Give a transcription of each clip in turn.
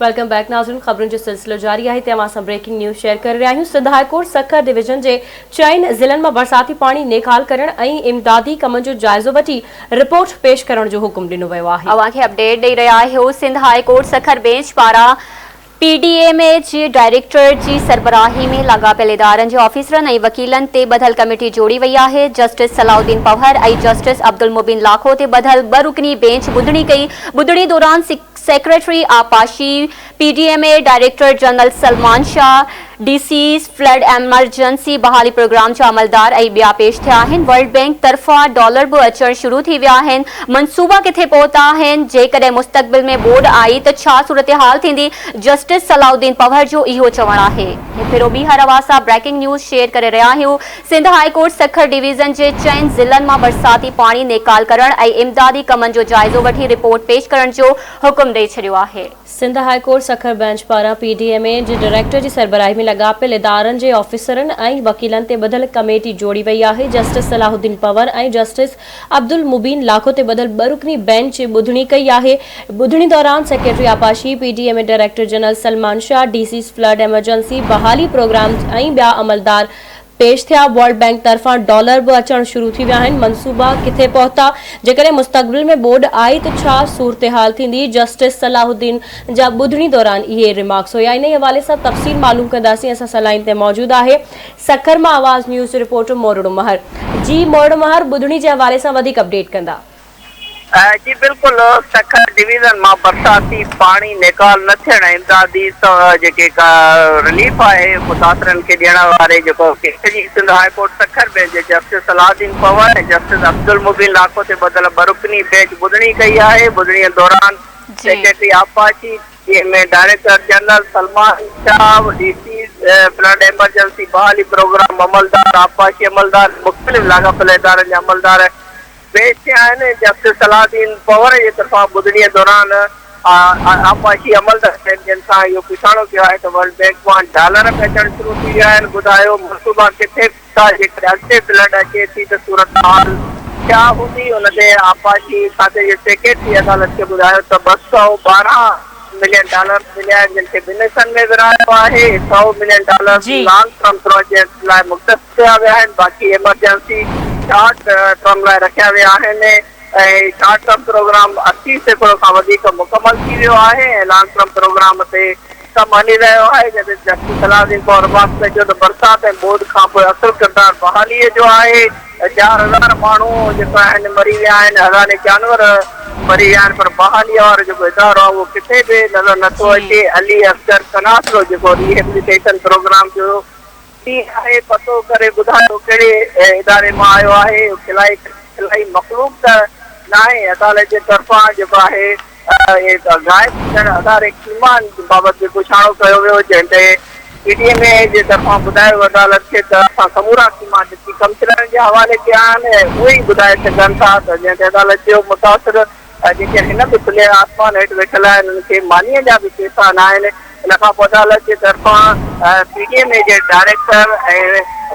Welcome back ناظرين خبرن جو سلسلو جاري آهي هتي اوهان سان بريڪنگ نيوز شيئر ڪري رهيا آهيون Sindh high court Sukkur division جي چئن ضلعن مان برساتي پاڻي نيڪال ڪرڻ ۽ امدادي ڪمن جو جائزو وٺي رپورٽ پيش ڪرڻ جو حڪم ڏنو ويو آهي. اوهان کي اپڊيٽ ڏئي رهيا آهيون Sindh high court Sukkur bench پاران پي ڊي ايم اي جي ڊائريڪٽر جي سربراهي ۾ لاڳاپيل ادارن جي آفيسرن ۽ وڪيلن تي ٻڌل ڪميٽي جوڙي وئي آهي، جسٽس صلاح الدين پنهور ۽ جسٽس عبدالمبين لاکو تي ٻڌل ٻه رڪني بينچ ٻڌڻي ڪئي، ٻڌڻي دوران سيڪريٽري آبپاشي، P D M A director general Salman Shah, D Cs, flood emergency بحالي پروگرام جا عملدار ۽ ٻيا پيش ٿيا آهن، ورلڊ بئنڪ طرفان ڊالر به اچڻ شروع ٿي ويا آهن، منصوبا ڪٿي پهتا آهن، جيڪڏهن مستقبل ۾ ٻوڏ آئي ته ڇا صورتحال ٿيندي، جسٽس صلاح الدين پنهور جو اهو چوڻ آهي. هڪ ڀيرو ٻيهر اوهان سان بريڪنگ نيوز شيئر ڪري رهيا آهيون، Sindh high court Sukkur division جي چئن ضلعن مان برساتي پاڻي نيڪال ڪرڻ ۽ امدادي ڪمن جو جائزو وٺي رپورٽ پيش ڪرڻ جو حڪم ڏئي ڇڏيو آهي. Sindh high court Sukkur bench پاران پي ڊي ايم اي جي ڊائريڪٽر جي سربراهي ۾ لاڳاپيل ادارن جي آفيسرن ۽ وڪيلن تي ٻڌل ڪميٽي جوڙي وئي آهي، جسٽس صلاح الدين پنهور ۽ جسٽس عبدالمبين لاکو تي ٻڌل ٻه رڪني بئنچ ٻڌڻي ڪئي آهي، ٻڌڻي دوران سيڪريٽري آبپاشي، P D M A director general Salman Shah, D Cs flood emergency بحالي پروگرام ۽ ٻيا عملدار پيش ٿيا، ورلڊ بئنڪ طرفان ڊالر به اچڻ شروع ٿي ويا آهن، منصوبا ڪٿي پهتا، جيڪڏهن مستقبل ۾ ٻوڏ آئي ته ڇا صورتحال ٿيندي، جسٽس صلاح الدين جا ٻڌڻي دوران اهي ريمارڪس هيا، انهي حوالي سان تفصيل معلوم ڪنداسين، اسان سان لائين تي موجود آهي سکر مان آواز نيوز جو رپورٽر مورڙو مهر، جي مورڙو مهر ٻڌڻي جي حوالي سان وڌيڪ اپڊيٽ ڪندا. جي بلڪل سکر ڊويزن مان برساتي پاڻي نيڪال نه ٿيڻ ۽ امدادي جيڪي رليف آهي متاثرن کي ڏيڻ واري جيڪو ڪيس جي Sindh high court Sukkur bench جي جسٽس صلاح الدين پنهور ۽ جسٽس عبدالمبين لاکو تي ٻڌل ٻه رڪني بينچ ٻڌڻي ڪئي آهي ٻڌڻي دوران سيڪريٽري آبپاشي جنهن ۾ director general Salman Shah, D C flood emergency بحالي پروگرام عملدار، آبپاشي عملدار ۽ مختلف لاڳاپيل ادارن جا عملدار پيش ٿيا آهن. جسٽس صلاح الدين پنهور جي طرفان ٻڌڻيء دوران آبپاشي عملدارن جن سان اهو پڇاڻو ڪيو آهي ته ورلڊ بئنڪ مان ڊالر به اچڻ شروع ٿي ويا آهن، ٻڌايو منصوبا ڪٿي پهتا، جيڪڏهن اڳتي فلڊ اچي ٿي ته صورتحال ڇا هوندي، ان تي آبپاشي کاتي جي سيڪريٽري عدالت کي ٻڌايو ته 212 ملين ڊالرز مليا آهن جن کي ٻن حصن ۾ ورهايو آهي، سئو million dollars long term projects لاء مختص ڪيا ويا آهن باقي ايمرجنسي شارٽ ٽرم لاء رکيا ويا آهن ۽ شارٽ ٽرم پروگرام 80% کان وڌيڪ مڪمل ٿي ويو آهي ۽ لانگ ٽرم پروگرام تي ڪم هلي رهيو آهي جڏهن جسٽس صلاح الدين پنهور عباس چيو ته برسات ۽ ٻوڏ کانپوء اصل ڪردار بحالي جو آهي 4000 ماڻهو جيڪو آهن مري ويا آهن هزارين جانور مري ويا آهن پر بحالي وارو جيڪو ادارو آهي اهو ڪٿي به نظر نٿو اچي علي اصغر قناصرو جيڪو ري هيبليٽيشن پروگرام جو ڪيئن آهي پتو ڪري ٻڌايو ڪهڙي اداري مان آيو آهي اهو خلائي خلائي مخلوق ته ناهي عدالت جي طرفان جيڪو آهي غائب ٿيندڙ هزارين خيمان بابت به پڇاڻو ڪيو ويو جنهن تي پي ڊي ايم اي جي طرفان ٻڌايو ويو عدالت کي ته اسان سمورا خيما ڊپٽي ڪمشنرن جي حوالي ڪيا آهن ۽ اهي ئي ٻڌائي سگهن ٿا ته جنهن تي عدالت چيو متاثر ۽ جيڪي هن به کلي آسمان هيٺ ويٺل آهن انهن کي مانيء جا به پيسا ناهن. ان کان پوء عدالت جي طرفان پي ڊي ايم اي جي ڊائريڪٽر ۽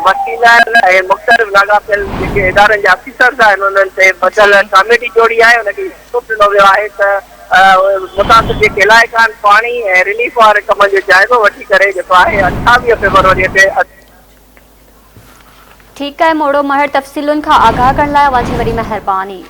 وڪيلن ۽ مختلف لاڳاپيل جيڪي ادارن جا آفيسرز آهن انهن تي ٻڌل ڪاميٽي جوڙي آهي ان کي حڪم ڏنو ويو آهي ته متاثر جيڪي علائقا آهن پاڻي ۽ رليف واري ڪمن جو جائزو وٺي ڪري جيڪو آهي 28 فيبروري تي ٺيڪ آهي موڙو مهر تفصيلن کان آگاهه ڪرڻ لاء اوهان جي وڏي مهرباني.